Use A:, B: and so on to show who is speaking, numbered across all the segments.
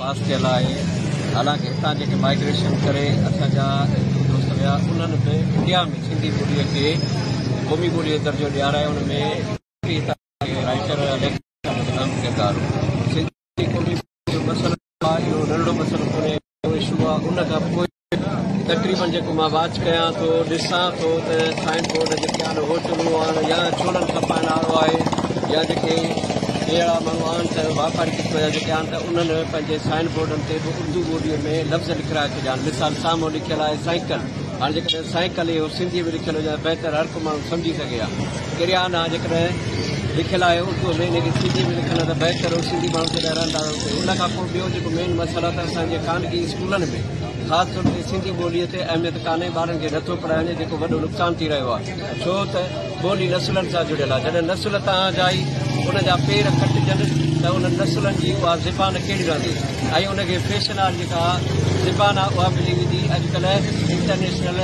A: پاس ٿيل آهي. حالانڪه هتان جيڪي مائگريشن ڪري اسان جا هندو دوست ويا انهن به انڊيا ۾ سنڌي ٻوليء کي قومي ٻوليء جو درجو ڏيارائي ان ۾ هتان جي رائيٽر ليکڪن جو اهم ڪردار هو. سنڌي قومي ٻوليء جو مسئلو آهي اهو ننڍڙو مسئلو ڪونهي وڏو اشو آهي ان کان پوء تقريبن جيڪو مان واچ ڪيان ٿو ڏسان ٿو ته سائن بورڊ جيڪي آهن هوٽلون آهن يا ڇولن کپائڻ وارو آهي يا جيڪي اهڙا ماڻهو آهن ته واپاري قسم جا جيڪي آهن ته انهن پنهنجي سائن بورڊن تي به اردو ٻوليء ۾ لفظ لکرائي ڇڏيا آهن مثال سامهون لکيل آهي سائيڪل هاڻي جيڪڏهن سائيڪل اهو سنڌيء ۾ لکيل هجي ها بهتر هر ڪو ماڻهو سمجهي سگهي ها ڪريانا جيڪڏهن لکيل آهي اردوء ۾ ان کي سنڌيء ۾ لکن ها ته بهتر هو سنڌي ماڻهو جڏهن رهندا هئا اتي ان کان پوء ٻيو جيڪو مين مسئلو ته اسان جي خانگي اسڪولن ۾ خاص طور تي سنڌي ٻوليء تي اهميت ڪانهي، ٻارن کي نٿو پڙهايو وڃي جيڪو وڏو نقصان ٿي رهيو آهي، ڇو ته ٻولي نسلن سان جڙيل آهي، جڏهن نسل توهان جا ئي ان جا پير ڪٽجن ته انهن نسلن جي اها زبان ڪهڙي رهندي ۽ ان کي فيشن واري جيڪا زبان آهي اها ملي ويندي، اڄڪلهه انٽرنيشنل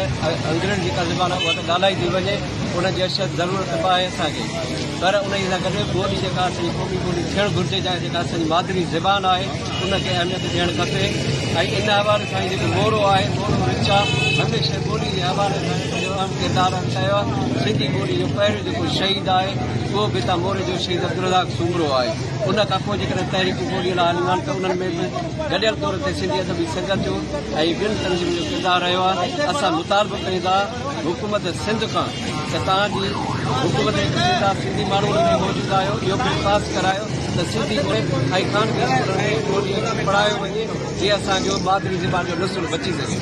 A: انگريز جيڪا زبان آهي اها ته ڳالهائي ٿي وڃي، ان جي اشد ضرورت به آهي اسان کي پر انهي سان گڏ ٻولي جيڪا اسان جي قومي ٻولي ٿيڻ گهرجي جيڪا اسان جي مادري زبان آهي. ان کي اهميت ڏيڻ کپي ۽ ان حوالي سان هي جيڪو مورو آهي مورو رچا هميشه ٻولي جي حوالي سان پنهنجو اهم ڪردار ادا ڪيو آهي سنڌي ٻولي جو پهريون جيڪو شهيد آهي اهو به هتان موري جو شهيد عبدالرزاق سومرو آهي ان کان پوء جيڪڏهن تحريڪون ٻولي لاء هليون آهن ته انهن ۾ به گڏيل طور تي سنڌي ادبي سنگت جو ۽ ٻين تنظيمن جو ڪردار رهيو آهي اسان مطالبو ڪيون ٿا حڪومت سنڌ کان ته توهان جي حڪومت هڪ سنڌ آهي سنڌي ماڻهو ان ۾ موجود آهيو اهو بل پاس ڪرايو ته سنڌي ۾ ۽ خانگي اسڪولن ۾ ٻولي پڙهايو وڃي جيئن اسان جو مادري زبان جو نسل بچي سگهي.